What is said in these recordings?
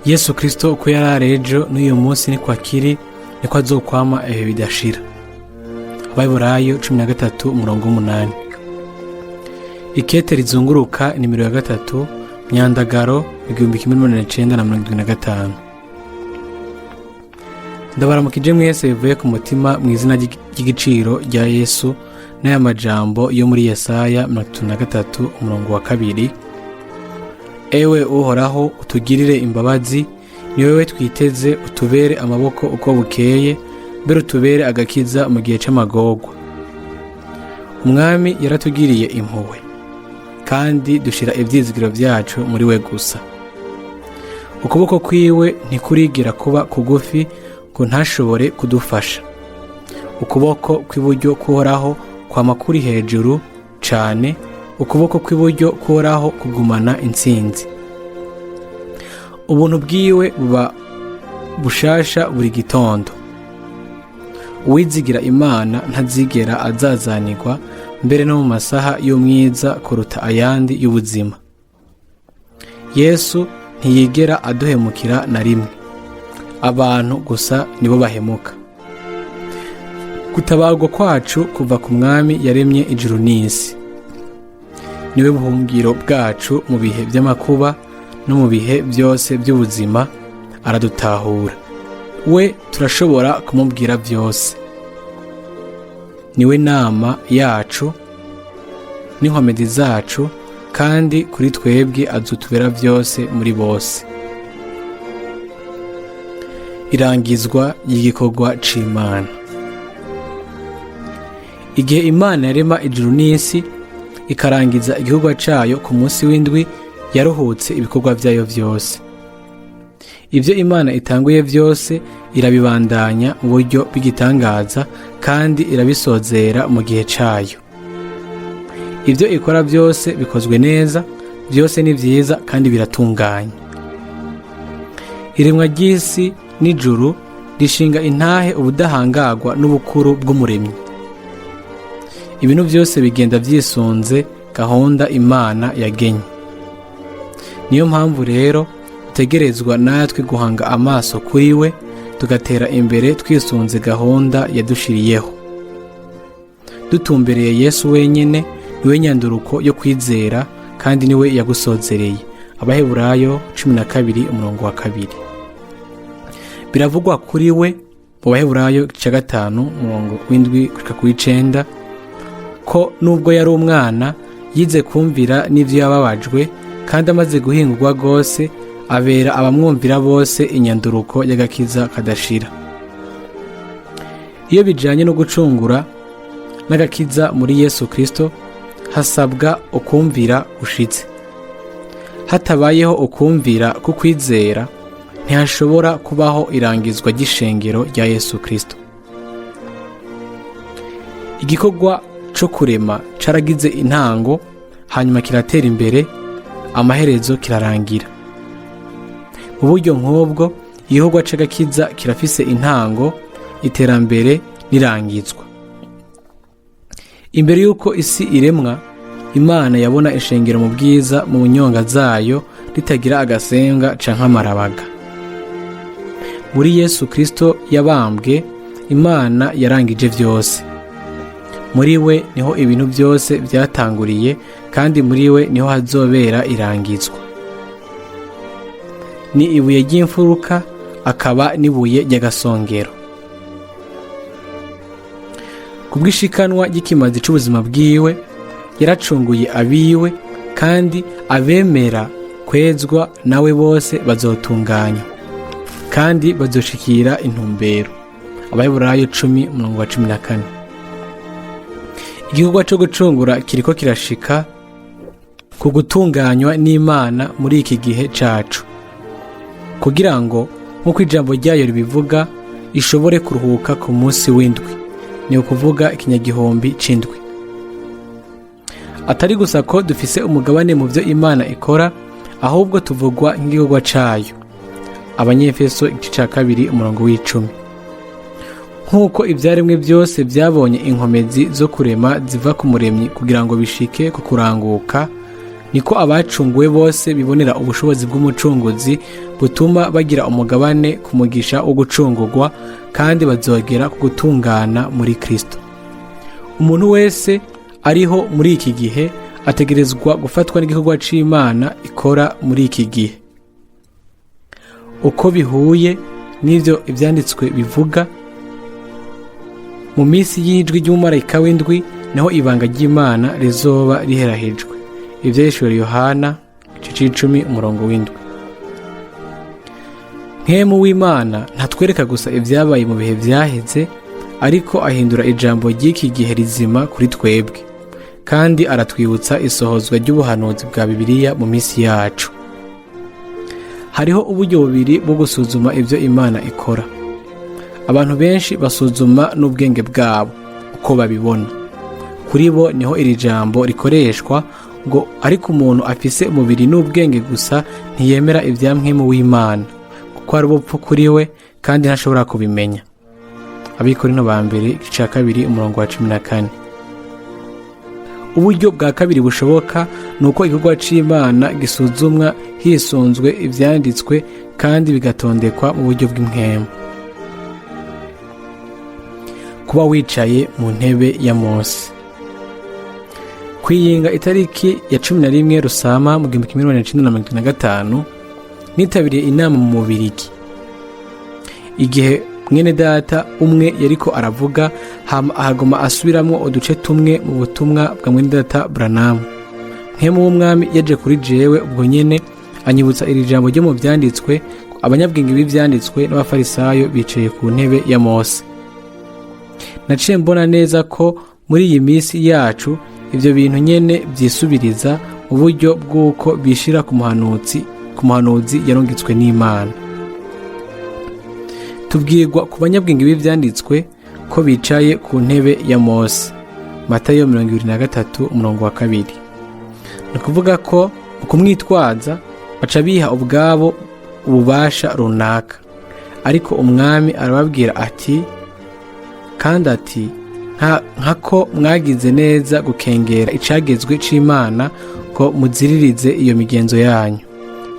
Yesu Kristo uko yari ari ejo n'uyu munsi niko akiri, niko azokwama ibihe bidashira. Abaheburayo 13 umurongo w'umunani. Ikete rizunguruka nimero ya 3, Myandagaro 1975. Ndabaramukije mwese bivuye ku mutima mu izina ry'igiciro rya Yesu n'aya majambo yo muri Yesaya 33 umurongo wa 2: "Ewe Uhoraho, utugirire imbabazi, ni wewe twiteze, utubere amaboko uko bukeye, mbere utubere agakiza mu gihe c'amagorwa." Umwami yaratugiriye impuhwe, kandi dushira ivyizigiro vyacu muri we gusa. Ukuboko kwiwe ntikurigera kuba kugufi ngo ntashobore kudufasha. Ukuboko kw'iburyo k'Uhoraho kwama kuri hejuru cane, ukuboko kw'iburyo k'Uhoraho kugumana intsinzi. Ubuntu bwiwe buba bushasha buri gitondo. Uwizigira Imana ntazigera azazanirwa, mbere no mu masaha y'umwiza kuruta ayandi y'ubuzima. Yesu ntiyigera aduhemukira na rimwe, abantu gusa nibo bahemuka. Gutabarwa kwacu kuva ku Mwami yaremye ijuru n'isi. Niwe buhungiro bwacu mu bihe by'amakuba no mu bihe byose by'ubuzima. Aradutahura, we turashobora kumubwira byose. Niwe nama yacu n'inkomezi zacu, kandi kuri twebwe azutubera byose muri bose. Irangizwa ry'igikorwa c'Imana. Igihe Imana yarema ijuru n'isi, ikarangiza igikorwa cayo ku munsi w'indwi, yaruhutse ibikorwa vyayo vyose. Ibyo Imana itanguye byose irabibandanya mu buryo bw'igitangaza, kandi irabisozera mu gihe cayo. Ibyo ikora byose bikozwe neza, byose ni byiza kandi biratunganye. Iremwa ry'isi n'ijuru rishinga intahe ubudahangarwa n'ubukuru bw'Umuremyi. Ibintu byose bigenda byisunze gahunda Imana yagenye. Niyo mpamvu rero dutegerezwa natwe guhanga amaso kuri we, tugatera imbere twisunze gahunda yadushiriyeho, dutumbereye Yesu wenyine. Niwe nyanduruko yo kwizera, kandi niwe yagusozereye. Abaheburayo 12 umurongo wa 2. Biravugwa kuri we mu Baheburayo igice 5 umurongo w'indwi gushika ku w'icenda ko nubwo yari umwana, yize kumvira n'ivyo yababajwe, kandi amaze guhingurwa rwose, abera abamwumvira bose inyanduruko y'agakiza kadashira. Iyo bijanye no gucungura n'agakiza muri Yesu Kristo, hasabwa ukumvira ushitse. Hatabayeho ukumvira kukwizera, ntihashobora kubaho irangizwa ry'ishengero rya Yesu Kristo. Igikorwa co kurema caragize intango, hanyuma kiratera imbere, amaherezo kirarangira. Mu buryo nk'ubwo, igikorwa c'agakiza kirafise intango, iterambere n'irangizwa. Imbere y'uko isi iremwa, Imana yabona ishengero mu bwiza mu nyonga zayo, ritagira agasenga canke amarabaga. Muri Yesu Kristo yabambwe, Imana yarangije vyose. Muri we niho ibintu byose byatanguriye, kandi muri we niho hazobera irangizwa. Ni ibuye ry'imfuruka, akaba n'ibuye ry'agasongero. Kubw'ishikanwa ry'ikimazi c'ubuzima bwiwe, yaracunguye abiwe, kandi abemera kwezwa nawe bose bazotunganywa kandi bazoshikira intumbero. Abaheburayo 10 umurongo wa 14. Igikorwa co gucungura kiriko kirashika ku gutunganywa n'Imana muri iki gihe cacu, kugira ngo, nk'uko ijambo ryayo ribivuga, ishobore kuruhuka ku munsi w'indwi, ni ukuvuga ikinyagihumbi c'indwi. Atari gusa ko dufise umugabane mu byo Imana ikora, ahubwo tuvugwa nk'igikorwa cayo. Abanyefeso igice ca 2 umurongo w'icumi. Nk'uko ibyaremwe byose byabonye inkomezi zo kurema ziva ku Muremyi kugira ngo bishike ku kuranguka, Niko abacunguwe bose bibonera ubushobozi bw'Umucunguzi butuma bagira umugabane ku mugisha wo gucungurwa, kandi bazogera ku gutungana muri Kristo. Umuntu wese ariho muri iki gihe ategerezwa gufatwa n'igikorwa c'Imana ikora muri iki gihe. Uko bihuye n'ivyo Ivyanditswe bivuga, mu minsi y'ijwi ry'umumarayika w'indwi niho ibanga ry'Imana rizoba riherahejwe. Ivyahishuriwe Yohana, igice c'icumi, umurongo w'indwi. Mpwemu w'Imana ntatwereka gusa ibyabaye mu bihe vyaheze, ariko ahindura ijambo ry'iki gihe rizima kuri twebwe, kandi aratwibutsa isohozwa ry'ubuhanuzi bwa Bibiliya mu minsi yacu. Hariho uburyo bubiri bwo gusuzuma ibyo Imana ikora. Abantu benshi basuzuma n'ubwenge bwabo uko babibona. Kuri bo niho iri jambo rikoreshwa ngo: "Ariko umuntu afise umubiri n'ubwenge gusa ntiyemera ibya Mpwemu w'Imana, kuko ari ubupfu kuri we, kandi ntashobora kubimenya." Abikorinto ba mbere, igice cya 2, umurongo wa 14. Uburyo bwa kabiri bushoboka ni uko igikorwa c'Imana gisuzumwa hisunzwe Ivyanditswe kandi bigatondekwa mu buryo bw'impwemu. Kuba wicaye mu ntebe ya Mose. Kwiyinga itariki ya 11 Rusama mu 1995, nitabiriye inama mu Mubirigi. Igihe mwene data umwe yariko aravuga, hama ahagoma asubiramwo uduce tumwe mu butumwa bwa mwene data Branham, Mpwemu w'Umwami yaje kuri jewe ubwo nyene, anyibutsa iri jambo ryo mu Vyanditswe: "Abanyabwenge b'ivyanditswe n'Abafarisayo bicaye ku ntebe ya Mose." Naciye mbona neza ko muri iyi minsi yacu ivyo bintu nyene vyisubiriza mu buryo bw'uko bishira ku muhanuzi yarungitswe n'Imana. Tubwirwa ku banyabwenge b'ivyanditswe ko bicaye ku ntebe ya Mose, Matayo 23, umurongo wa 2. Ni ukuvuga ko mu kumwitwaza baca biha ubwabo ububasha runaka. Ariko Umwami arababwira ati kandi ati: "Nkako mwagize neza gukengera icagezwe c'Imana ngo muziririze iyo migenzo yanyu."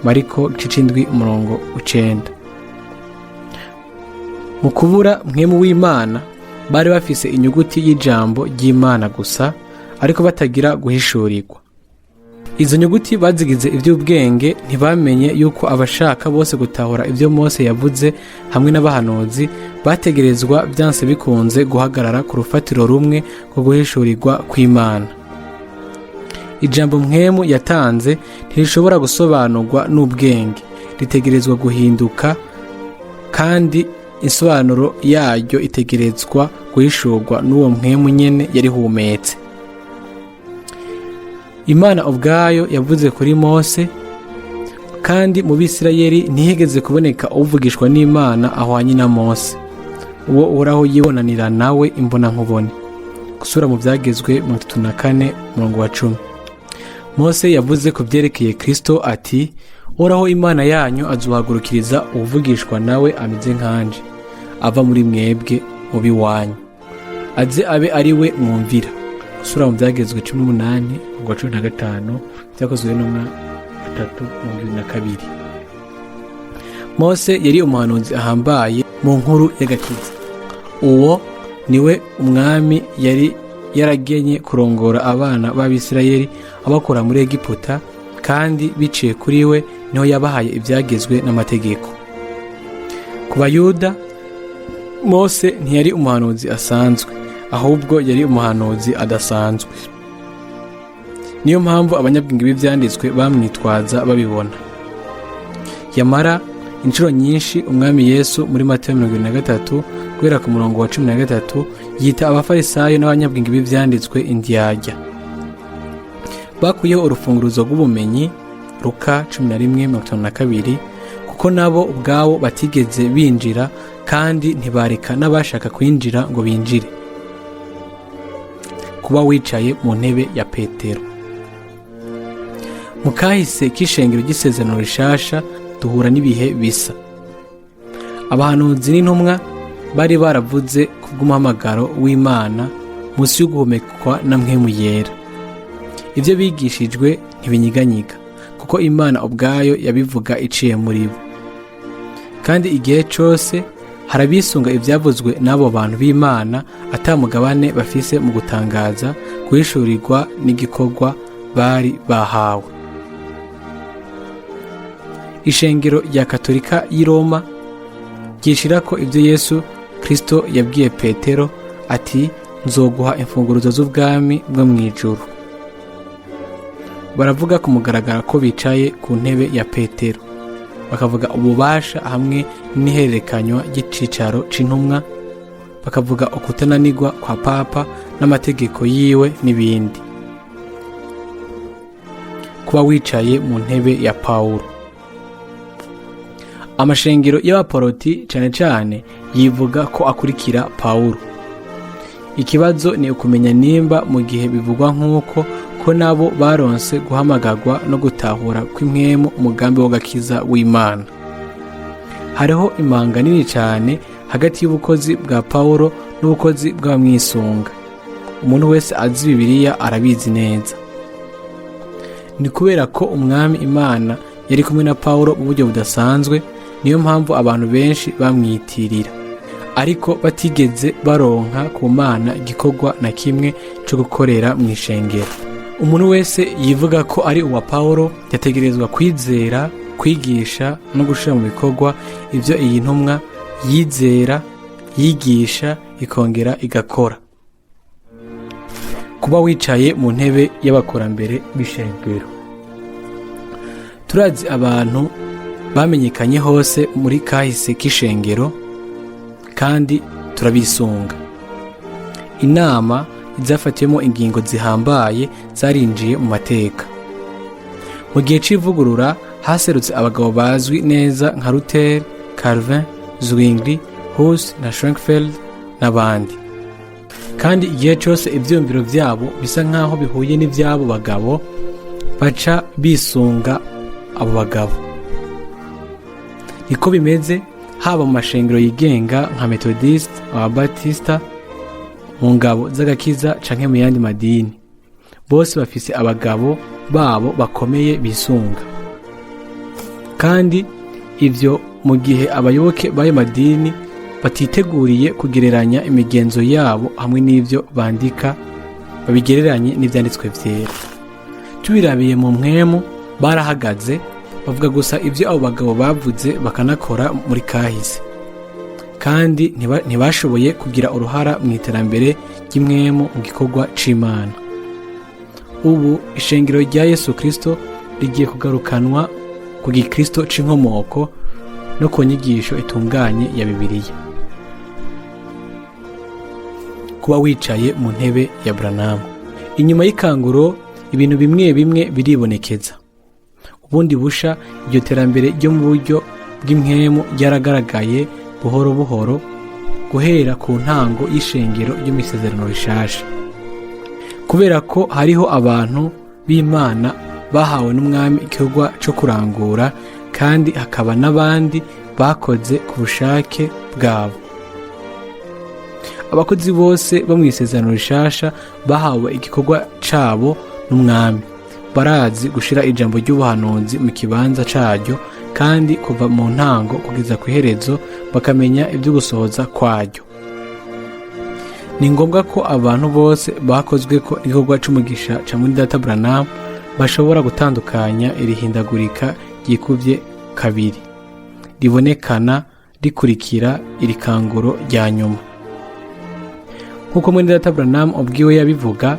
Mariko igice c'indwi, umurongo w'icenda. Mu kubura Mpwemu w'Imana, bari bafise inyuguti y'ijambo ry'Imana gusa, ariko batagira guhishurirwa. Izo nyuguti bazigize iby'ubwenge. Ntibamenye yuko abashaka bose gutahura ibyo Mose yavuze hamwe n'abahanuzi bategerezwa byanse bikunze guhagarara ku rufatiro rumwe rwo guhishurirwa kw'Imana. Ijambo Mpwemu yatanze ntirishobora gusobanurwa n'ubwenge, ritegerezwa guhinduka, kandi insobanuro yaryo itegerezwa guhishurwa n'uwo Mpwemu nyene yarihumetse. Imana ubwayo yavuze kuri Mose, kandi mu Bisirayeli ntihigeze kuboneka uvugishwa n'Imana ahwanye na Mose, uwo Uhoraho yibonanira nawe imbonankubone. Gusura mu Byagezwe 34, umurongo wa 10. Mose yavuze ku byerekeye Kristo ati: "Uhoraho Imana yanyu azuhagurukiriza uwuvugishwa nawe ameze nkanje, ava muri mwebwe mu b'iwanyu, aze abe ari we mwumvira." Gusura mu Byagezwe 18, umurongo wa 15, Byakozwe n'Intumwa 3, 22. Mose yari umuhanuzi ahambaye mu nkuru y'agakiza. Uwo niwe Umwami yari yaragenye kurongora abana b'Abisirayeli abakura muri Egiputa, kandi biciye kuri we niho yabahaye ibyagezwe n'amategeko. Ku Bayuda, Mose ntiyari umuhanuzi asanzwe, ahubwo yari umuhanuzi adasanzwe. Niyo mpamvu abanyabwenge b'ibyanditswe bamwitwaza babibona. Yamara inshuro nyinshi Umwami Yesu muri Matayo 23, guhera ku murongo wa 13, yita Abafarisayo n'abanyabwenge b'ibyanditswe indyarya. Bakuyeho urufunguruzo rw'ubumenyi, Luka 11:52, kuko nabo ubwabo batigeze binjira, kandi ntibareka n'abashaka kwinjira ngo binjire. Kuba wicaye mu ntebe ya Petero. Mu kahise k'ishengero ry'Isezerano Rishasha duhura n'ibihe bisa. Abahanuzi n'intumwa bari baravuze ku bw'umuhamagaro w'Imana munsi yo guhumekwa na Mpwemu Yera. Ibyo bigishijwe ntibinyiganyiga, kuko Imana ubwayo yabivuga iciye muri bo. Kandi igihe cyose harabisunga ibyavuzwe n'abo bantu b'Imana atamugabane bafise mu gutangaza guhishurirwa n'igikorwa bari bahawe. Ishengero rya Katolika y'i Roma ryishira ko ibyo Yesu Kristo yabwiye Petero ati: "Nzoguha imfunguruzo z'ubwami bwo mu ijuru." Baravuga ku mugaragaro ko bicaye ku ntebe ya Petero, bakavuga ububasha hamwe n'ihererekanywa ry'icicaro c'intumwa, bakavuga ukutananirwa kwa papa n'amategeko yiwe n'ibindi. Kuba wicaye mu ntebe ya Pawulo. Amashengero y'abaporoti cane cane yivuga ko akurikira Pawulo. Ikibazo ni ukumenya nimba mu gihe bivugwa nk'uko ko nabo baronse guhamagarwa no gutahura kw'impwemu umugambi w'agakiza w'Imana. Hariho imanga nini cyane hagati y'ubukozi bwa Pawulo n'ubukozi bw'abamwisunga. Umuntu wese azi Bibiliya arabizi neza. Ni kubera ko Umwami Imana yari kumwe na Pawulo mu buryo budasanzwe, niyo mpamvu abantu benshi bamwitirira, ariko batigeze baronka ku Mana igikorwa na kimwe cyo gukorera mu ishengero. Umuntu wese yivuga ko ari uwa Pawulo yategerezwa kwizera, kwigisha no gushyira mu bikorwa ibyo iyi ntumwa yizera, yigisha, ikongera igakora. Kuba wicaye mu ntebe y'abakurambere b'ishengero. Turazi abantu bamenyekanye hose muri kahise k'ishengero kandi turabisunga. Inama zafatiwemo ingingo zihambaye zarinjiye mu mateka. Mu gihe c'ivugurura haserutse abagabo bazwi neza nka Luther, Calvin, Zwingli, Hus na Schwenkfeld n'abandi, kandi igihe cyose ivyiyumviro vyabo bisa nk'aho bihuye n'ivy'abo bagabo, baca bisunga abo bagabo. Niko bimeze haba mu mashengero yigenga nka Methodist, Ababatista, mu ngabo z'agakiza canke mu yandi madini. Bose bafise abagabo babo bakomeye bisunga. Kandi ivyo mu gihe abayoboke b'ayo madini batiteguriye kugereranya imigenzo yabo hamwe n'ivyo bandika, babigereranye n'ivyanditswe vyera. Tubirabiye mu mpwemu, barahagaze bavuga gusa ibyo abo bagabo bavuze bakanakora muri kahise, kandi ntibashoboye kugira uruhara mu iterambere ry'impwemu mu gikorwa c'Imana. Ubu ishengero rya Yesu Kristo rigiye kugarukanwa ku gikristo c'inkomoko no ku nyigisho itunganye ya Bibiliya. Kuba wicaye mu ntebe ya Branham. Inyuma y'ikanguro ibintu bimwe bimwe biribonekeza ubundi busha. Iryo terambere ryo mu buryo bw'impwemu ryaragaragaye buhoro buhoro guhera ku ntango y'ishengero ryo mu Isezerano Rishasha, kubera ko hariho abantu b'Imana bahawe n'Umwami igikorwa cyo kurangura, kandi hakaba n'abandi bakoze ku bushake bwabo. Abakozi bose bo mu Isezerano Rishasha bahawe igikorwa cabo n'Umwami barazi gushira ijambo ry'ubuhanuzi mu kibanza caryo, kandi kuva mu ntango kugeza ku iherezo bakamenya ibyo gusohoza kwaryo. Ni ngombwa ko abantu bose bakozwe ko igikorwa c'umugisha ca muri data Branham bashobora gutandukanya iri hindagurika ryikuvye kabiri ribonekana rikurikira iri kanguro rya nyuma. Nk'uko muri data Branham ubwiwe yabivuga,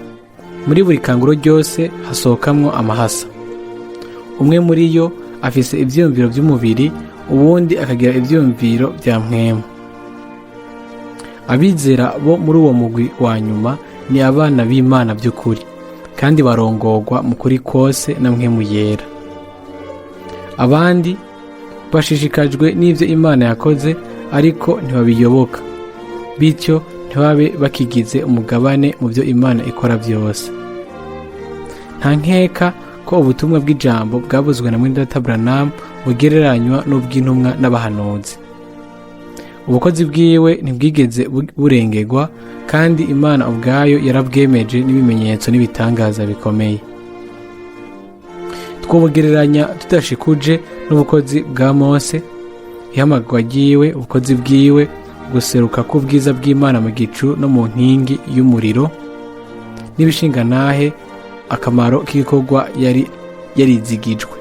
muri buri kanguro ryose hasohokamwo amahasa. Umwe muri yo afise ivyiyumviro vy'umubiri, uwundi akagira ivyiyumviro vya mpwemu. Abizera bo muri uwo mugwi wa nyuma ni abana b'Imana by'ukuri, kandi barongorwa mu kuri kose na Mpwemu Yera. Abandi bashishikajwe n'ivyo Imana yakoze, ariko ntibabiyoboka, bityo ntibabe bakigize umugabane mu byo Imana ikora byose. Nta nkeka ko ubutumwa bw'ijambo bwavuzwe na mwene data Branham bugereranywa n'ubw'intumwa n'abahanuzi. Ubukozi bwiwe ntibwigeze burengerwa, kandi Imana ubwayo yarabwemeje n'ibimenyetso n'ibitangaza bikomeye. Twobugereranya tudashikuje n'ubukozi bwa Mose, ihamagarwa ryiwe, ubukozi bwiwe, guseruka k'ubwiza bw'Imana mu gicu no mu nkingi y'umuriro, n'ibishingantahe, akamaro k'igikorwa yari yarizigijwe.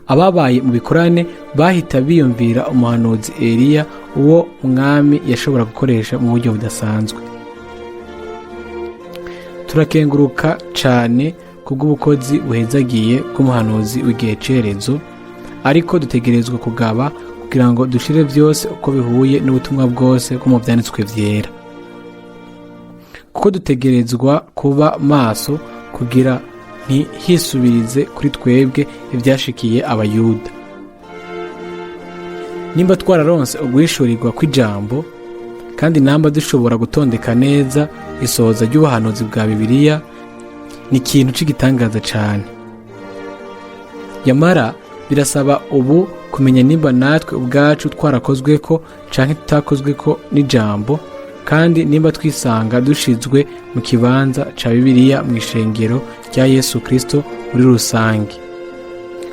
Ababaye mu bikorane bahita biyumvira umuhanuzi Eliya, uwo Mwami yashobora gukoresha mu buryo budasanzwe. Turakenguruka cane kubw'ubukozi buhezagiye bw'umuhanuzi w'igihe cerezo, ariko dutegerezwa kugaba kugira ngo dushire vyose uko bihuye n'ubutumwa bwose bwo mu Vyanditswe Vyera, kuko dutegerezwa kuba maso kugira ntihisubirize kuri twebwe ivyashikiye Abayuda. Nimba twararonse uguhishurirwa kw'ijambo, kandi namba dushobora gutondeka neza isohoza ry'ubuhanuzi bwa Bibiliya, ni ikintu c'igitangaza cane. Yamara birasaba ubu kumenya nimba natwe ubwacu twarakozweko canke tutakozweko n'ijambo, kandi nimba twisanga dushizwe mu kibanza ca Bibiliya mu ishengero rya Yesu Kristo muri rusange,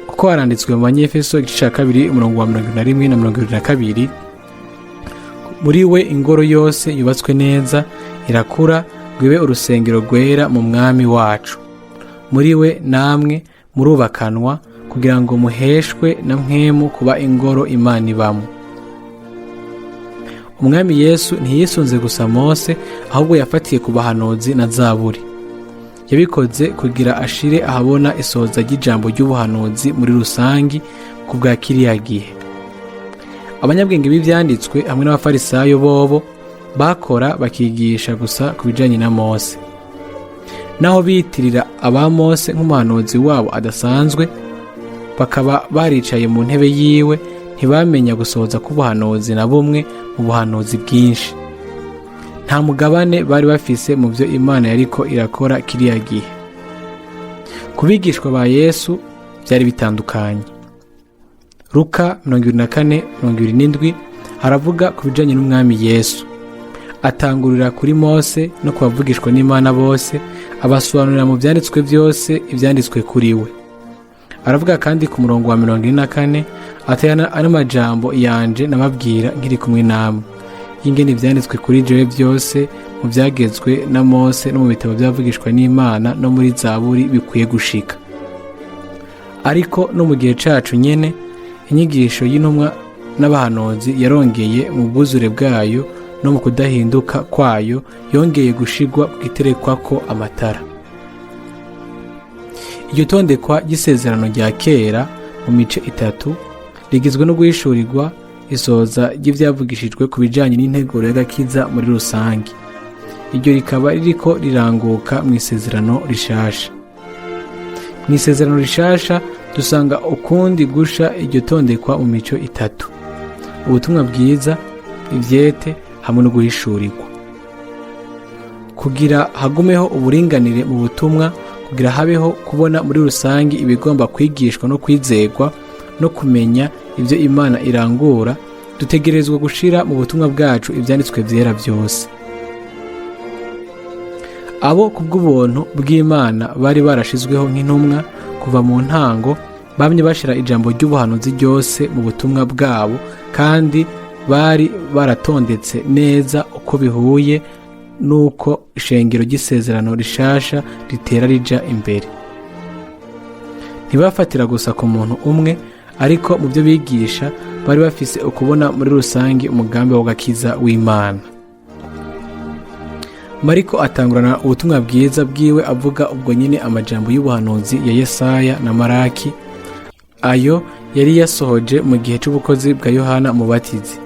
kuko haranditswe mu Banyefeso igice ca 2, umurongo wa 71 na 72: "Muri we ingoro yose yubatswe neza irakura ngo ibe urusengero rwera mu Mwami wacu. Muri we namwe murubakanwa kugira ngo muheshwe na Mpwemu kuba ingoro Imana ibamo." Umwami Yesu ntiyisunze gusa Mose, ahubwo yafatiye ku bahanuzi na Zaburi. Yabikoze kugira ashire ahabona isohoza ry'ijambo ry'ubuhanuzi muri rusangi ku bwa kiriya gihe. Abanyabwenge b'ivyanditswe hamwe n'Abafarisayo bobo bakora bakigisha gusa ku bijanye na Mose. Naho biyitirira aba Mose nk'umuhanuzi wabo adasanzwe, bakaba baricaye mu ntebe yiwe, ntibamenya gusohoza k'ubuhanuzi na bumwe mu buhanuzi bwinshi. Nta mugabane bari bafise mu byo Imana yariko irakora kiriya gihe. Ku bigishwa ba Yesu byari bitandukanye. Luka 24:27 haravuga ku bijanye n'Umwami Yesu: "Atangurira kuri Mose no ku bavugishwa n'Imana bose, abasobanurira mu byanditswe byose ibyanditswe kuri we." Aravuga kandi ku murongo wa 44 ati: "Ano majambo yanje nababwira nkiri kumwe namwe, y'ingene ivyanditswe kuri jewe byose mu byagezwe na Mose no mu bitabo byavugishwa n'Imana no muri Zaburi bikwiye gushika." Ariko no mu gihe cacu nyene, inyigisho y'intumwa n'abahanuzi yarongeye mu bwuzure bwayo no mu kudahinduka kwayo, yongeye gushigwa ku giterekwako amatara. Iryo tondekwa ry'isezerano rya kera mu mice itatu rigizwe no guhishurirwa, isohoza ry'ivyavugishijwe ku bijanye n'integuro y'agakiza muri rusange, iryo rikaba ririko riranguka mu isezerano rishasha. Mu isezerano rishasha dusanga ukundi gusha iryo tondekwa mu mico itatu: ubutumwa bwiza, ivyete hamwe no guhishurirwa. Kugira hagumeho uburinganire mu butumwa, kugira habeho kubona muri rusange ibigomba kwigishwa no kwizegwa no kumenya ibyo Imana irangura, dutegerezwa gushira mu butumwa bwacu ivyanditswe vyera byose. Abo kubw'ubuntu bw'Imana bari barashizweho nk'intumwa kuva mu ntango bamye bashira ijambo ry'ubuhanuzi ryose mu butumwa bwabo, kandi bari baratondetse neza uko bihuye n'uko ishengero ry'isezerano rishasha ritera rija imbere. Ntibafatira gusa ku muntu umwe, ariko mu byo bigisha bari bafise ukubona muri rusange umugambi w'agakiza w'Imana. Mariko atangurana ubutumwa bwiza bwiwe avuga ubwo nyine amajambo y'ubuhanuzi ya Yesaya na Maraki, ayo yari yasohoje mu gihe c'ubukozi bwa Yohana Umubatizi,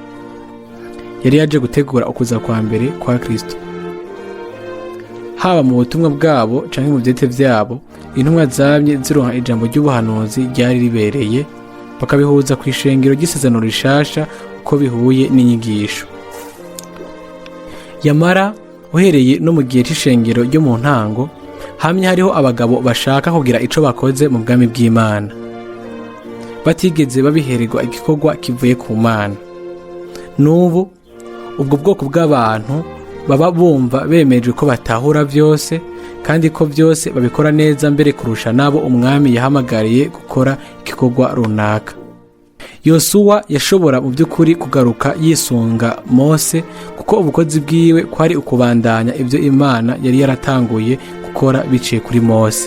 yari yaje gutegura ukuza kwa mbere kwa Kristo. Haba mu butumwa bwabo canke mu vyete vyabo, intumwa zamye zironka ijambo ry'ubuhanuzi ryari ribereye, bakabihuza ku ishengero ry'isezerano rishasha uko bihuye n'inyigisho. Yamara uhereye no mu gihe c'ishengero ryo mu ntango, hamye hariho abagabo bashaka kugira ico bakoze mu bwami bw'Imana batigeze babihererwa igikorwa kivuye ku Mana. N'ubu ubwo bwoko bw'abantu Baba bumva bemejwe ko batahura byose kandi ko byose babikora neza mbere kurusha n'abo umwami yahamagariye gukora igikorwa runaka. Yosuwa yashobora mu by'ukuri kugaruka yisunga Mose, kuko ubukozi bwiwe kwari ukubandanya ibyo Imana yari yaratanguye gukora biciye kuri Mose.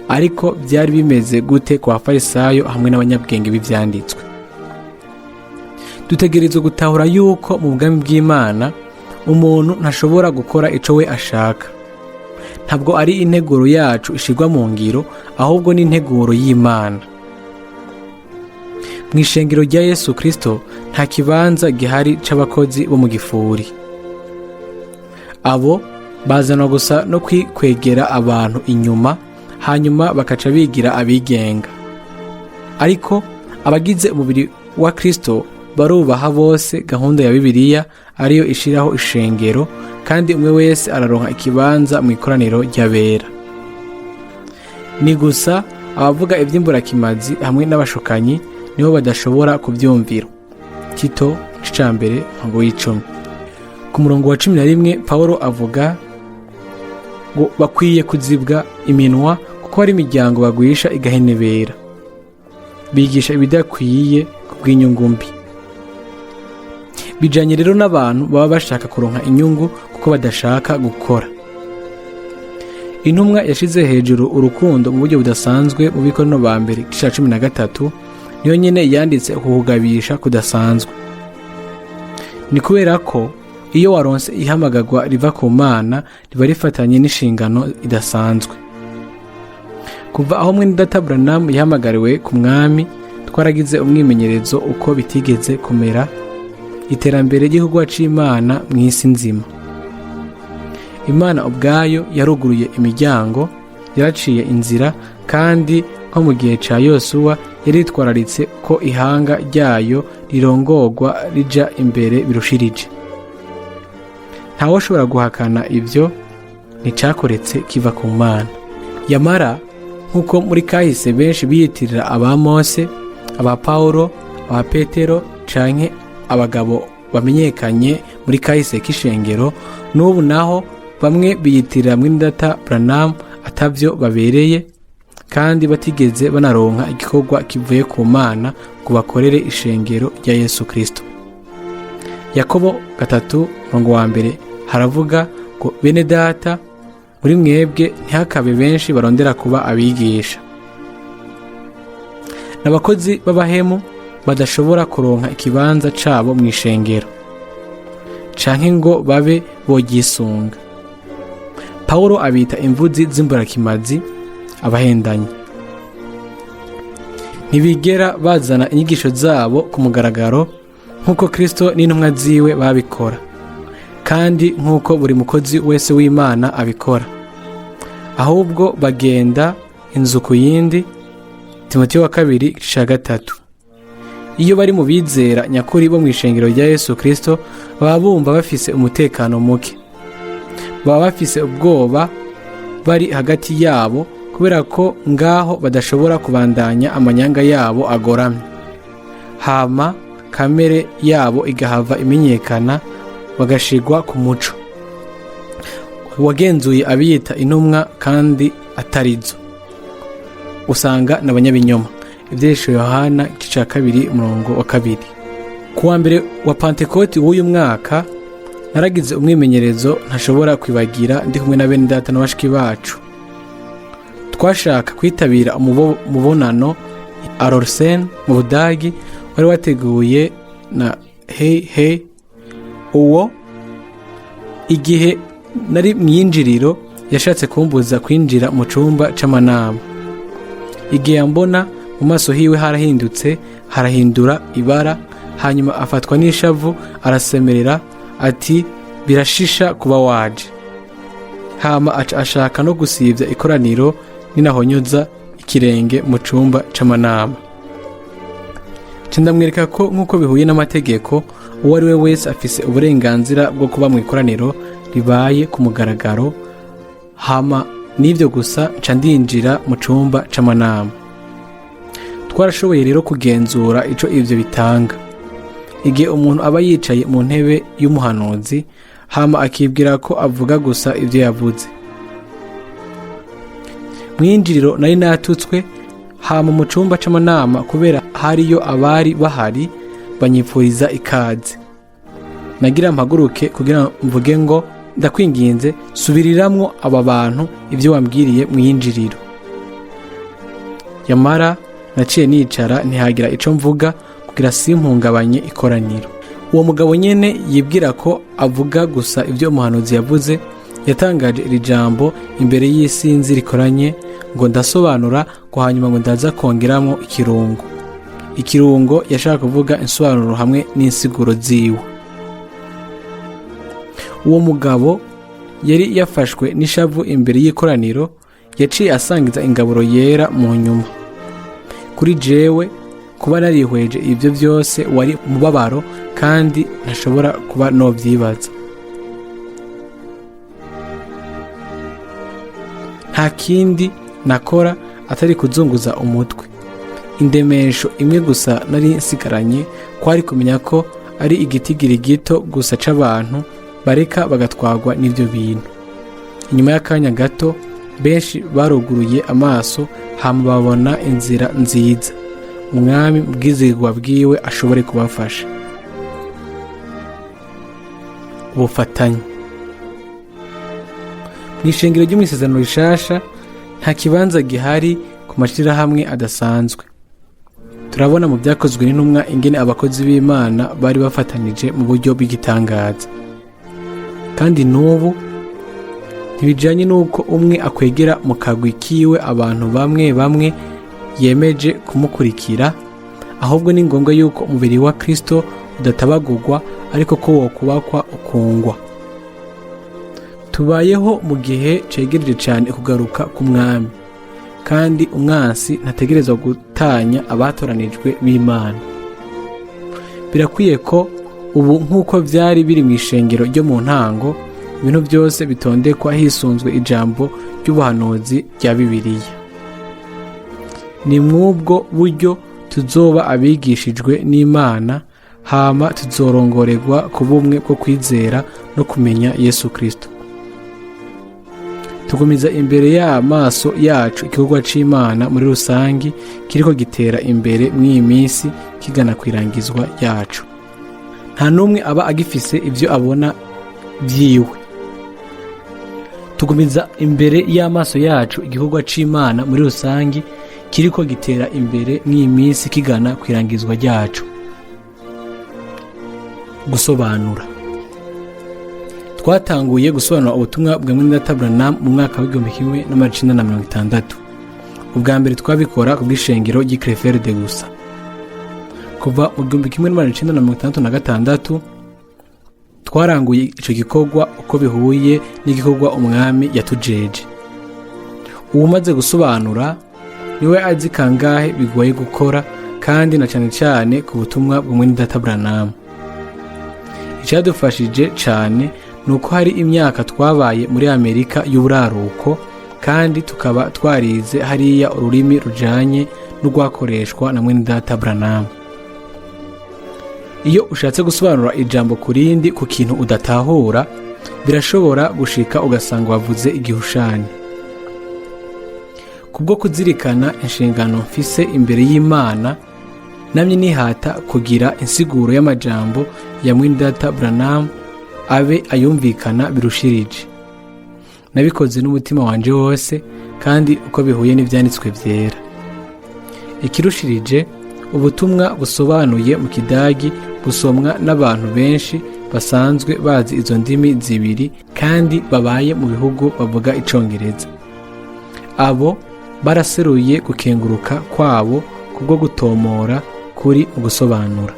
Ariko byari bimeze gute ku bafarisayo hamwe n'abanyabwenge b'ibyanditswe? Dutegerezwa gutahura yuko mu bwami bw'Imana umuntu ntashobora gukora ico we ashaka. Ntabwo ari integuro yacu ishirwa mu ngiro, ahubwo ni integuro y'Imana. Mu ishengero rya Yesu Kristo nta kibanza gihari c'abakozi bo mu gifuri. Abo bazanwa gusa no kwikwegera abantu inyuma, hanyuma bakaca bigira abigenga. Ariko abagize umubiri wa Kristo barubaha bose gahunda ya Bibiliya, ariyo ishiraho ishengero, kandi umwe wese araronka ikibanza mu ikoraniro ry'abera. Ni gusa abavuga iby'imburakimazi hamwe n'abashukanyi nibo badashobora kubyumvira. Tito 1 umurongo w'10. Ku murongo wa 11 Paulo avuga ngo bakwiye kuzibwa iminwa, kuko hari imiryango bagwisha igahenebera, bigisha ibidakwiye ku bw'inyungu mbi. Bijanye rero n'abantu baba bashaka kuronka inyungu kuko badashaka gukora. Intumwa yashize hejuru urukundo mu buryo budasanzwe mu Bikorinto ba mbere igice ca 13, niyo nyene yanditse ukugabisha kudasanzwe. Ni kubera ko iyo waronse ihamagarwa riva ku Mana, riba rifatanye n'inshingano idasanzwe. Kuva aho mwene data Branham yahamagariwe ku mwami, twaragize umwimenyerezo uko bitigeze kumera, iterambere ry'igikorwa c'Imana mu isi nzima. Imana ubwayo yaruguruye imiryango, yaraciye inzira, kandi nko mu gihe ca Yosuwa yaritwararitse ko ihanga ryayo rirongorwa rija imbere birushirije. Ntawoshobora guhakana ibyo, nticakoretse kiva ku Mana. Yamara nk'uko muri kahise benshi biyitirira aba Mose, aba Paulo, aba Petero canke abagabo bamenyekanye muri kahise k'ishengero, n'ubu naho bamwe biyitirira mwene data Branham atavyo babereye, kandi batigeze banaronka igikorwa kivuye ku Mana ngo bakorere ishengero rya Yesu Kristo. Yakobo 3:1 haravuga ngo: "Bene data, muri mwebwe ntihakabe benshi barondera kuba abigisha." N'abakozi b'abahemu badashobora kuronka ikibanza cabo mu ishengero canke ngo babe bogisunga. Pawulo abita imvuzi z'imburakimazi, abahendanyi. Ntibigera bazana inyigisho zabo ku mugaragaro nk'uko Kristo n'intumwa ziwe babikora, kandi nk'uko buri mukozi wese w'Imana abikora. Ahubwo bagenda inzu ku yindi. Timoteyo wa kabiri igice ca 3. Iyo bari mu bizera nyakuri bo mu ishengero rya Yesu Kristo, baba bumva bafise umutekano muke, baba bafise ubwoba bari hagati yabo, kubera ko ngaho badashobora kubandanya amanyanga yabo agoramye, hama kamere yabo igahava imenyekana, bagashigwa ku muco. Wagenzuye abiyita intumwa kandi atarizo, usanga n'abanyabinyoma. Ibyerekeye Yohana igice cya 2 umurongo wa 2. Ku wa mbere wa Pantekoti w'uyu mwaka naragize umwimenyerezo ntashobora kwibagira ndi kumwe na bene data na bashiki bacu. Twashaka kwitabira umubonano Arolsen mu Budagi, wari wateguye na Hey Hey. Uwo igihe nari mu yinjiriro yashatse kumbuza kwinjira mu cumba c'amanama. Igihe yambona, mu maso hiwe harahindutse, harahindura ibara, hanyuma afatwa n'ishavu, arasemerera ati: "Birashisha kuba waje." Hama aca ashaka no gusibya ikoraniro ninahonyoza ikirenge mu cumba c'amanama. Nca ndamwereka ko nk'uko bihuye n'amategeko, uwo ari we wese afise uburenganzira bwo kuba mu ikoraniro ribaye ku mugaragaro. Hama n'ibyo gusa, nca ndinjira mu cumba c'amanama. Twarashoboye rero kugenzura ico ivyo bitanga. Igihe umuntu aba yicaye mu ntebe y'umuhanuzi, Hama akibwira ko avuga gusa ibyo yavuze. Mwinjiriro nari natutswe, hama mu cumba c'amanama, kubera hariyo abari bahari, banyipfuriza ikaze. Nagira mpaguruke kugira mvuge ngo: "Ndakwinginze, subiriramwo aba bantu ibyo wambwiriye mwinjiriro." Yamara naciye nicara, ntihagira ico mvuga kugira simpungabanye ikoraniro. Uwo mugabo nyene yibwira ko avuga gusa ibyo umuhanuzi yavuze, yatangaje iri jambo imbere y'isinzi rikoranye ngo: "Ndasobanura," ngo hanyuma ngo: "Ndaza kongeramo ikirungo." Ikirungo yashaka kuvuga insobanuro hamwe n'insiguro ziwe. Uwo mugabo yari yafashwe n'ishavu imbere y'ikoraniro, yaciye asangiza ingaburo yera mu nyuma. Kuri jewe, kuba narihweje ibyo byose wari umubabaro, kandi ntashobora kuba nobyibaza. Nta kindi nakora atari kuzunguza umutwe. Indemesho imwe gusa nari nsigaranye kwari kumenya ko ari igitigiri gito gusa c'abantu bareka bagatwagwa n'ibyo bintu. Inyuma y'akanya gato, benshi baruguruye amaso, hama babona inzira nziza. Umwami bwizigwa bwiwe ashobore kubafasha. Ubufatanye mu ishengero ryo mu Isezerano Rishasha, nta kibanza gihari ku mashyirahamwe adasanzwe. Turabona mu Byakozwe n'Intumwa ingene abakozi b'Imana bari bafatanije mu buryo bw'igitangaza. Kandi n'ubu ntibijyanye n'uko umwe akwegera mu kagwi kiwe abantu bamwe bamwe yemeje kumukurikira, ahubwo ni ngombwa yuko umubiri wa Kristo udatabagurwa, ariko ko wokubakwa ukungwa. Tubayeho mu gihe cegereje cyane kugaruka k'Umwami, kandi umwansi ntategerezwa gutanya abatoranijwe b'Imana. Birakwiye ko ubu, nk'uko byari biri mu ishengero ryo mu ntango, ibintu byose bitondekwa hisunzwe ijambo ry'ubuhanuzi rya Bibiliya. Ni mw'ubwo buryo tuzoba abigishijwe n'Imana, hama tuzorongorerwa ku bumwe bwo kwizera no kumenya Yesu Kristo. Tugumiza imbere y'amaso yacu igikorwa c'Imana muri rusangi kiriko gitera imbere mw'iyi minsi kigana kwirangizwa yacu. Nta n'umwe aba agifise ivyo abona vyiwe. Tugumiza imbere y'amaso yacu igikorwa c'Imana muri rusangi kiriko gitera imbere mw'iyi minsi kigana kwirangizwa ryacu. Gusobanura. Twatanguye gusobanura ubutumwa bwa Mwene Branham mu mwaka w'1960. Ubwa mbere twabikora ku bw'ishengero ry'i Krefeld gusa. Kuva mu 1966 twaranguye ico gikorwa uko bihuye n'igikorwa Umwami yatujeje. Uwumaze gusobanura niwe azi kangahe bigoye gukora, kandi na cane cane ku butumwa bwa Mwene Data Branham. Icyadufashije cane ni uko hari imyaka twabaye muri Amerika y'Uburaruko, kandi tukaba twarize hariya ururimi rujanye n'urwakoreshwa na Mwene Data Branham. Iyo ushatse gusobanura ijambo ku rindi ku kintu udatahura, birashobora gushika ugasanga wavuze igihushani. Kubwo kuzirikana inshingano mfise imbere y'Imana, namye nihata kugira insiguro y'amajambo ya Mwene Data Branham abe ayumvikana birushirije. Nabikoze n'umutima wanje wose kandi uko bihuye n'ivyanditswe vyera. Ikirushirije, ubutumwa busobanuye mu Kidagi busomwa n'abantu benshi basanzwe bazi izo ndimi zibiri kandi babaye mu bihugu bavuga Icongereza. Abo baraseruye gukenguruka kwabo kubwo gutomora kuri mu gusobanura.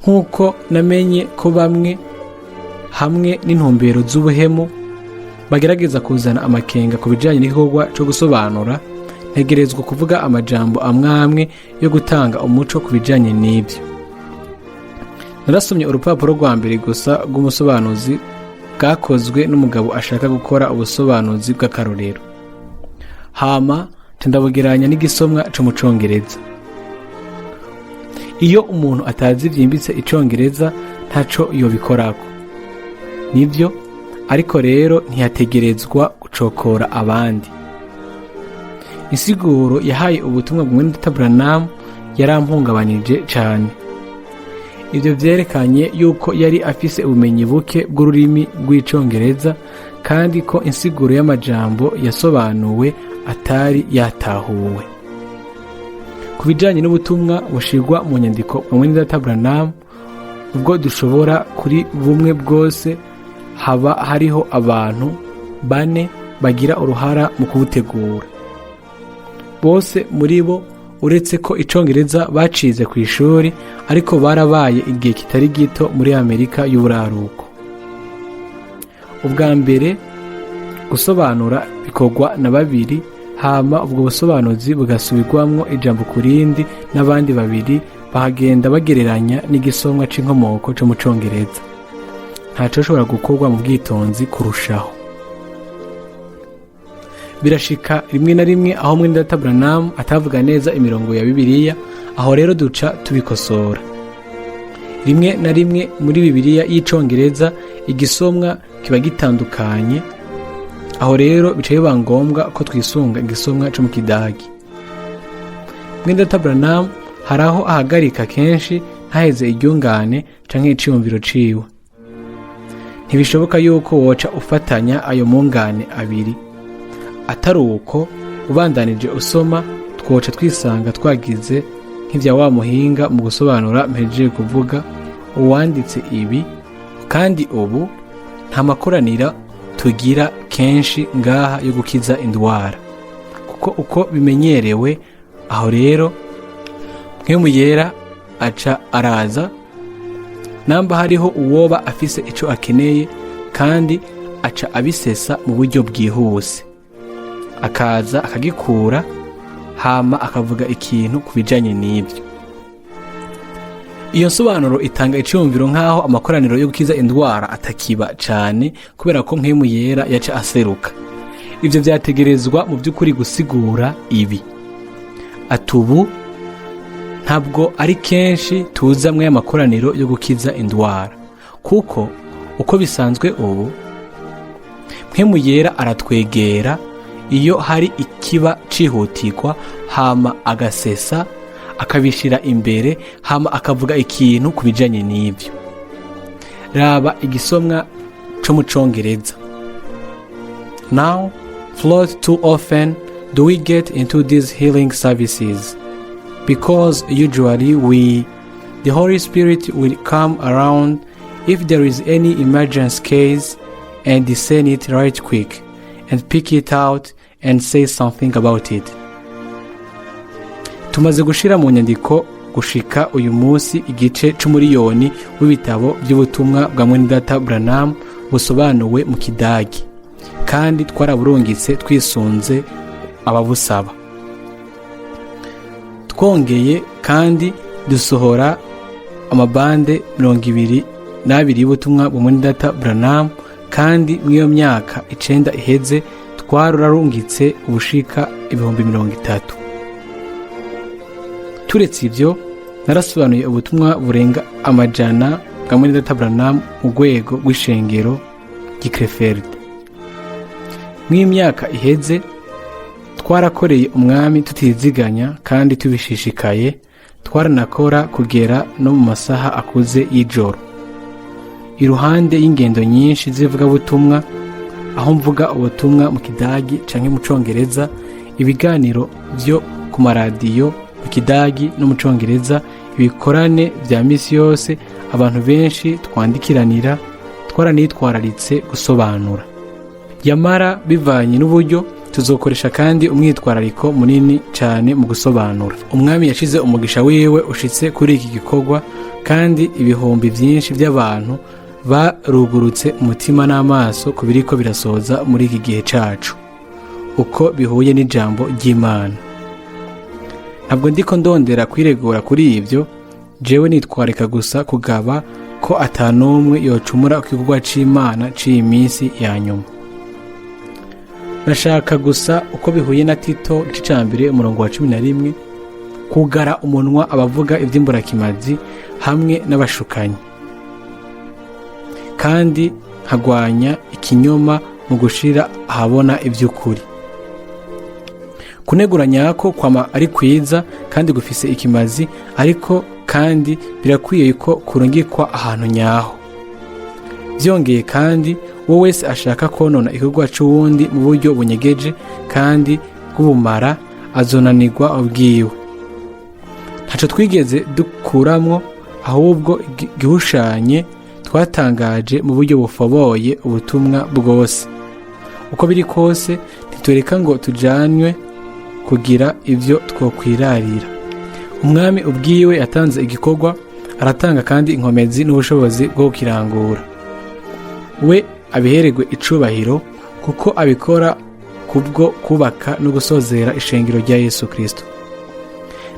Nk'uko namenye ko bamwe, hamwe n'intumbero z'ubuhemu, bagerageza kuzana amakenga ku bijyanye n'igikorwa cyo gusobanura, ntegerezwa kuvuga amajambo amwe amwe yo gutanga umuco ku bijyanye n'ibyo. Narasomye urupapuro rwa mbere gusa rw'umusobanuzi bwakozwe n'umugabo ashaka gukora ubusobanuzi bw'akarorero, hama ndabugereranya n'igisomwa cyo mu Congereza. Iyo umuntu atazi byimbitse Icongereza, ntaco yobikorako. Nibyo, ariko rero ntiyategerezwa gucokora abandi. Insiguro yahaye ubutumwa bwa mwene data Branham yarampungabanije cyane. Ibyo byerekanye yuko yari afise ubumenyi buke bw'ururimi rw'Icongereza, kandi ko insiguro y'amajambo yasobanuwe atari yatahuwe. Ku bijanye n'ubutumwa bushirwa mu nyandiko bwa mwene data Branham, ubwo dushobora kuri bumwe bwose, haba hariho abantu bane bagira uruhara mu kubutegura. Bose muri bo, uretse ko Icongereza bacize ku ishuri, ariko barabaye igihe kitari gito muri Amerika y'Uburaruko. Ubwa mbere, gusobanura bikorwa na babiri, hama ubwo busobanuzi bugasubirwamwo ijambo ku rindi n'abandi babiri, bakagenda bagereranya n'igisomwa c'inkomoko co mu Congereza. Ntacoshobora gukorwa mu bwitonzi kurushaho. Birashika rimwe na rimwe aho mwene data Branham atavuga neza imirongo ya Bibiliya. Aho rero duca tubikosora. Rimwe na rimwe muri Bibiliya y'Icongereza igisomwa kiba gitandukanye. Aho rero bica biba ngombwa ko twisunga igisomwa co mu Kidagi. Mwene data Branham hari aho ahagarika kenshi ntaheze iryungane canke iciyumviro ciwe. Ntibishoboka yuko woca ufatanya ayo mungane abiri. Atari uko, ubandanije usoma, twoca twisanga twagize nk'ivya wa muhinga mu gusobanura mpejeje kuvuga, uwanditse ibi: "Kandi ubu nta makoranira tugira kenshi ngaha yo gukiza indwara, kuko uko bimenyerewe, aho rero Mpwemu Yera aca araza namba hariho uwoba afise ico akeneye, kandi aca abisesa mu buryo bwihuse, akaza akagikura, hama akavuga ikintu ku bijanye n'ibyo." Iyo nsobanuro itanga iciyumviro nk'aho amakoraniro yo gukiza indwara atakiba cane kubera ko Mpwemu Yera yaca aseruka. Ivyo vyategerezwa mu by'ukuri gusigura ibi, ati: "Ubu ntabwo ari kenshi tuza muri aya makoraniro yo gukiza indwara, kuko uko bisanzwe ubu Mpwemu Yera aratwegera iyo hari ikiba cihutirwa, hama agasesa akabishira imbere, hama akavuga ikintu ku bijanye n'ibyo." Raba igisomwa co mu Congereza: "Now, far too often do we get into these healing services because usually the Holy Spirit will come around if there is any emergency case and discern it right quick and pick it out and say something about it." Tumaze gushira mu nyandiko gushika uyu munsi igice c'umuriyoni w'ibitabo by'ubutumwa bwa mwenedata Branham busobanuwe mu Kidagi, kandi twaraburungitse twisunze ababusaba. Twongeye kandi dusohora amabande 22 y'ubutumwa bwa mwenedata Branham, kandi mw'iyo myaka 9 iheze twararungitse ubushika 30,000. Turetse ibyo, narasobanuye ubutumwa burenga amajana bwa mwenedata Branham mu rwego rw'ishengero ry'i Krefeld. Mw'imyaka iheze twarakoreye Umwami tutiziganya kandi tubishishikaye. Twaranakora kugera no mu masaha akuze y'ijoro. Iruhande y'ingendo nyinshi z'ivugabutumwa, aho mvuga ubutumwa mu Kidagi canke mu Congereza, ibiganiro vyo ku maradiyo mu Kidagi no mu Congereza, ibikorane vya misi yose, abantu benshi twandikiranira, twaranitwararitse gusobanura. Yamara bivanye n'uburyo, tuzokoresha kandi umwitwarariko munini cyane mu gusobanura. Umwami yashize umugisha wiwe ushitse kuri iki gikorwa, kandi ibihumbi byinshi by'abantu barugurutse umutima n'amaso ku biriko birasoza muri iki gihe cacu uko bihuye n'ijambo ry'Imana. Ntabwo ndiko ndondera kwiregura kuri ibyo. Jewe nitwarika gusa kugaba ko atanumwe yocumura ku gikorwa c'Imana c'iyi minsi ya nyuma. Nashaka gusa, uko bihuye na Tito igice ca mbere umurongo wa 11, kugara umunwa abavuga ivy'imburakimazi hamwe n'abashukanyi, kandi nkagwanya ikinyoma mu gushira ahabona iby'ukuri. Kunegura nyako kwama ari kwiza kandi gufise ikimazi, ariko kandi birakwiye ko kurungikwa ahantu nyaho. Byongeye kandi, uwo wese ashaka konona igikorwa c'uwundi mu buryo bunyegeje kandi bw'ubumara azonanirwa ubwiwe. Ntaco twigeze dukuramwo, ahubwo gihushanye twatangaje mu buryo bufoboye ubutumwa bwose. Uko biri kose, ntitureka ngo tujanwe kugira ibyo twokwirarira. Umwami ubwiwe yatanze igikorwa, aratanga kandi inkomezi n'ubushobozi bwo kukirangura. We abihererwe icubahiro, kuko abikora kubwo kubaka no gusozera ishengero rya Yesu Kristo.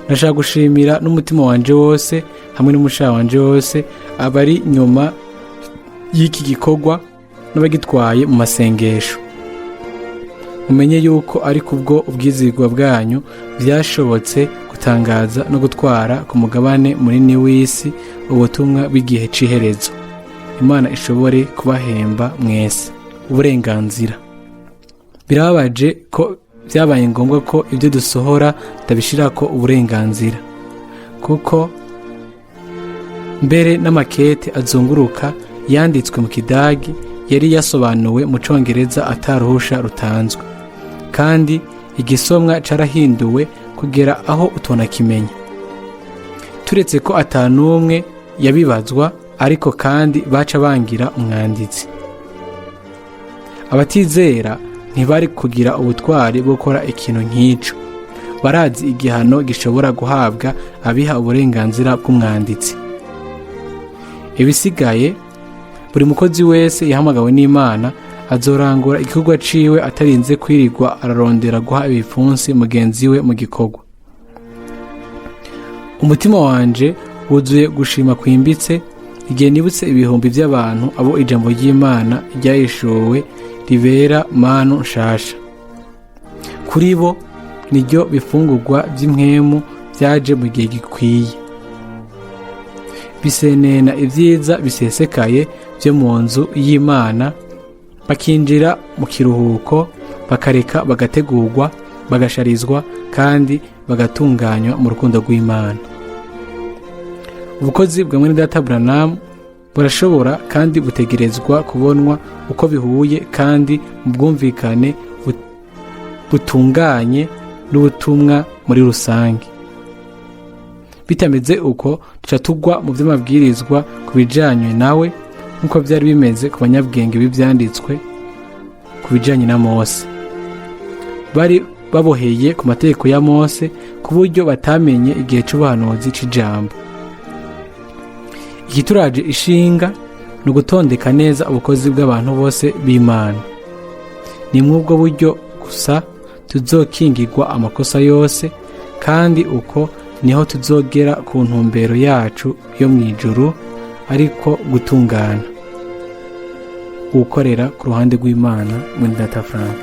Ndashaka gushimira n'umutima wanje wose hamwe n'umushaha wanje wose abari nyuma y'iki gikorwa n'abagitwaye mu masengesho. Mumenye yuko ari kubwo ubwizigwa bwanyu byashobotse gutangaza no gutwara ku mugabane munini w'isi ubutumwa bw'igihe c'iherezo. Imana ishobore kubahemba mwese. Uburenganzira. Birababaje ko byabaye ngombwa ko ibyo dusohora ndabishirako uburenganzira, kuko mbere n'amakete azunguruka yanditswe mu Kidagi yari yasobanuwe mu Congereza ataruhusha rutanzwe, kandi igisomwa carahinduwe kugera aho utonakimenya, turetse ko atanumwe yabibazwa. Ariko kandi baca bangira umwanditsi. Abatizera ntibari kugira ubutwari bwo gukora ikintu nk'ico. Barazi igihano gishobora guhabwa abiha uburenganzira bw'umwanditsi. Ibisigaye, buri mukozi wese yahamagawe n'Imana azorangura igikorwa ciwe atarinze kwirirwa ararondera guha ibipfunsi mugenzi we mu gikorwa. Umutima wanje wuzuye gushima kwimbitse igihe nibutse ibihumbi by'abantu abo ijambo ry'Imana ryahishuwe ribera manu nshasha. Kuri bo niryo bifungurwa by'impwemu byaje mu gihe gikwiye, bisenena ibyiza bisesekaye byo mu nzu y'Imana, bakinjira mu kiruhuko, bakareka bagategurwa, bagasharizwa kandi bagatunganywa mu rukundo rw'Imana. Ubukozi bwa mwene data Branham burashobora kandi butegerezwa kubonwa uko bihuye kandi mu bwumvikane butunganye n'ubutumwa muri rusange. Bitameze uko, tuca tugwa mu by'amabwirizwa ku bijyanye nawe, nk'uko byari bimeze ku banyabwenge b'ibyanditswe ku bijyanye na Mose. Bari baboheye ku mategeko ya Mose ku buryo batamenye igihe cy'ubuhanuzi cy'ijambo. Ikituraje ishinga ni ugutondeka neza ubukozi bw'abantu bose b'Imana. Ni mw'ubwo buryo gusa tuzokingirwa amakosa yose, kandi uko niho tuzogera ku ntumbero yacu yo mu ijuru, ariko gutungana. Ukorera ku ruhande rw'Imana, muri data Frank.